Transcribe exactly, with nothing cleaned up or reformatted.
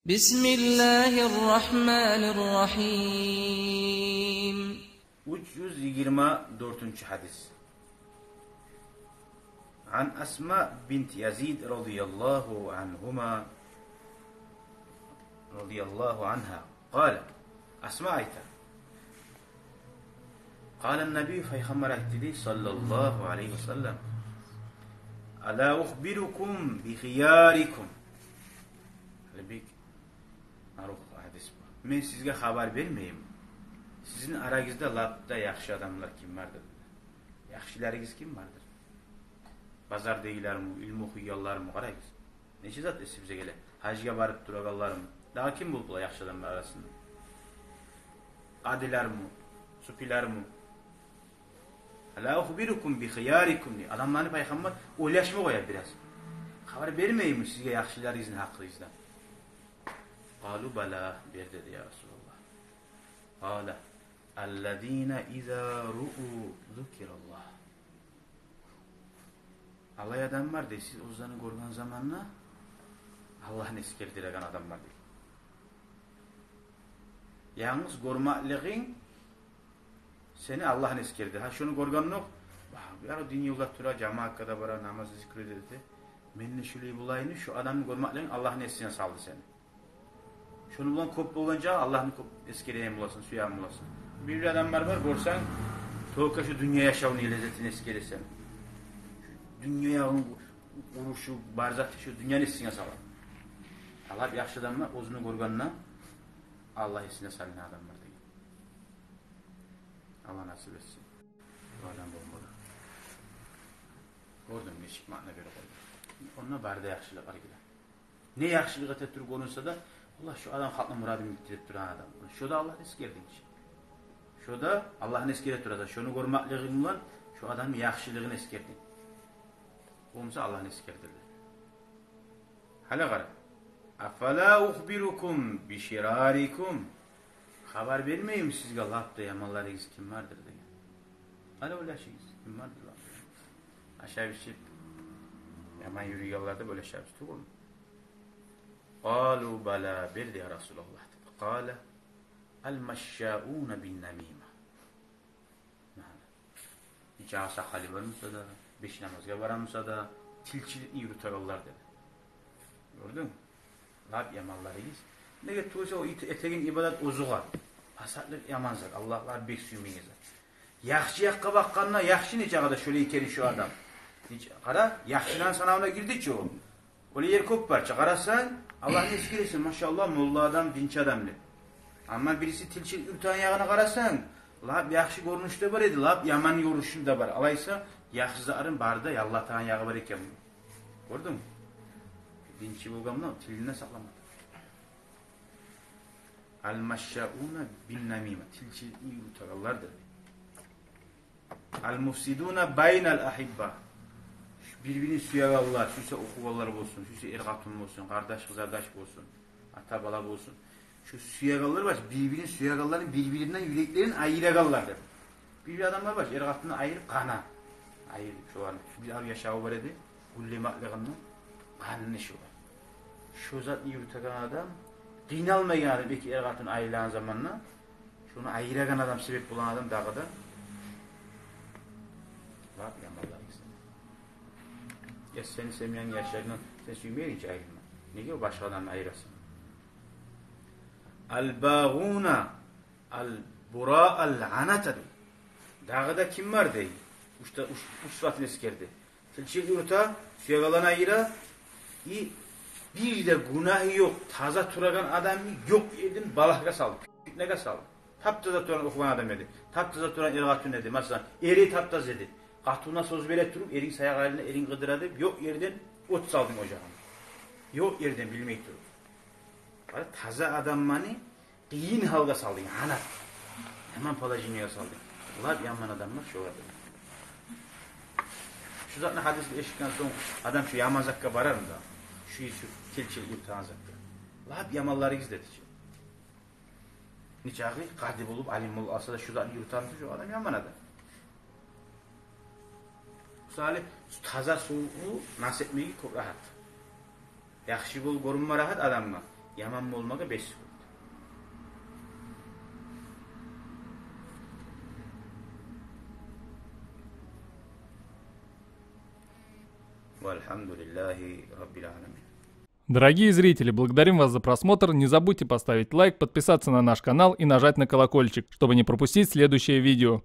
بسم الله الرحمن الرحيم. Уьч юз йигирма дёртюнчю гьадис. عن أسماء بنت يزيد رضي الله عنهما، رضي الله عنها، قالت. Асма айта. قال النبي, пайхаммар айтды дей, صلى الله عليه وسلم: ألا أخبركم بخياركم. Гьали бек маъруф гьадис бу. Мен сизге хабар бермейимми сизин арагъызда лап да яхшы адамлар ким бардыр? Яхшыларыгъыз ким бардыр? Базардагъылармы, илму охуйгъанлармы, къарайбыз. Нече зат эсибизге геле. Гьажгъа барып турагъанлармы? Дагъы ким болуп бола яхшы адамлар арасында? Къадилармы, супилармы? ألا أخبركم بخياركم, дей. Адамланы пайхаммар ойлашма къоя бираз. Хабар бермейимми сизге яхшыларыгъызны гьакъыгъызда? قالوا بلى, бер деди, я Расулаллагь. قال: الذين إذا رؤوا ذكر الله. Алай адамлар дей, сиз оьзлени гёрген заманда Аллагьны эсгердиреген адамлар дей. Янгыз гёрмеклигинг сени Аллагьны эсгерди. Гьа, шону гёргенинг ёкъ. Ба, бу яры дин ёлда тура, жамаатгъа да бара, намаз, зикру эте. Мен де шолай болайым, шо адамны гёрмеклигинг Аллагьны эсине салды сени. Шону булан кёп болгъанча Аллагьны кёп эсгереген боласан, сюеген боласан. Бир-бир адамлар бар, гёрсенг, только шо дюнья яшавну леззетин эсгересен. Дюнья ягъын, урушу, бар зат, шо дюньяны эсине сала. А лап яхшы адамлар оьзюн гёргенде Аллагь эсине салгъан адамлар деген. Аллагь насип этсин. Бу адам болмады. Гёрдюнг, нечик маъна берип къойду. Онда бары да яхшылыкълар геле. Не яхшылыкъ эте туруп гёрюнсе де, валлагь, шо адам халкъны мурадын битдирип турагъан адам. Шо да Аллагьны эсгердинг чи. Шо да Аллагьны эсгере тура да, шону гёрмеклигинг булан шо адамны яхшылыгъын эсгердинг. Болмаса Аллагьны эсгердилер. Гьали къара. أفلا أخبركم بشراركم. Хабар бермейимми сизге лап да яманларыгъыз ким бардыр деген. Гьали ойлашыгъыз, ким бардыр лап да? Ашап-ичип яман юрюйгенлер деп ойлашабыз тюгюлмю? قالوا بلى, бер деди, я Расулаллагь, деди. قال: المشاؤون بالنميمة. Нече сакъалы бар буса да, беш намазгъа бара буса да, тилчиликни юрютегенлер деди. Гёрдюнг? Лап яманларыгъыз. Неге тюгюл эсе, о эте-, этеген ибадат оьзюгъар. Пасатлыкъ яман зат, Аллагьны бек сюймейген зат. Яхшы якъгъа бакъгъанда, яхшы нечакъы да шолай экен шо адам. Нече, къара, яхшыланы санавуна гирди чи о. Олай ер кёп бар чы, къарасанг, Аллагьны эсгересен, машаллагь, молла адам, динчи адам деп. Амма бириси тилчилик юрютеген ягъына къарасанг, лап яхшы гёрюнюшде бар эди, лап яман гёрюнюшде бар. Алайса, яхшы затларын бары да яллатагъан ягъы бар экен. Гёрдюнгмю? Динчи болгъан булан тилин де сакъламады. المشاؤون بالنميمة, тилчиликни юрютегенлер деди. المفسدون بين الأحبة. Бир-бирин сюегенлер, сюйсе охугъанлар болсун, сюйсе эр-къатын болсун, къардаш-къызардаш болсун, ата-бала болсун. Шо сюегенлер бар, бир-бирин сюегенлерин бир-биринден юреклерин айырагъанлар деп. Бир-бир адамлар бар, эр-къатынны айырып, къана. Айырып шоланы. Бир арив яшаву бар эди, гюллемеклигинде къанын иши бар. Шо затны юрютеген адам, къыйналмайгъан адам, эки эр-къатын айрылагъан заманда, шону айырагъан адам, себеп болагъан адам дагъы да лап яманлар экен. Я сени семьянгда яшайгъан, сен сюймейгенче айрылма. Неге о башгъа адамны айырасан? الباغون البراء اللعنة дей. Дагъы да ким бар дей? Уьч де, уьч, уьч сыпатын эсгерди. Тилчилик юрюте, сюегенлерин айыра, и бир де гюнагьы ёкъ, таза турагъан адамны ёкъ ерден балагьгъа салды, питнеге салды. Тап-таза турагъан, охугъан адам эди. Тап-таза турагъан эр-къатын эди. Масала, эри тап-таза эди. Къатынына сёз бере туруп, эринг саякъ айлана, эринг къыдыра деп, ёкъ ерден от салдынг ожагъына. Ёкъ ерден, билмей туруп. Къара, таза адамланы къыйын гьалгъа салдынг, анат. Яман положениеге салдынг. Лап яман адамлар шолар деди. Шу затны, гьадисни эшитген сонг, адам шу яман затгъа барармы да? Шу, шу тилчилик юрютеген затгъа. Лап яманларыгъыз деди чи. Нечакъы къади болуп, алим болуп алса да, шу затны юрютеген буса, шу адам яман адам. Мисалы, таза сувну нас этмеги кёп рагьат. Яхшы болуп гёрюнме рагьат адамгъа. Яман болмагъа беш секунд. Вальхамдулиллахи раббиль аламин. Дорогие зрители, благодарим вас за просмотр. Не забудьте поставить лайк, подписаться на наш канал и нажать на колокольчик, чтобы не пропустить следующее видео.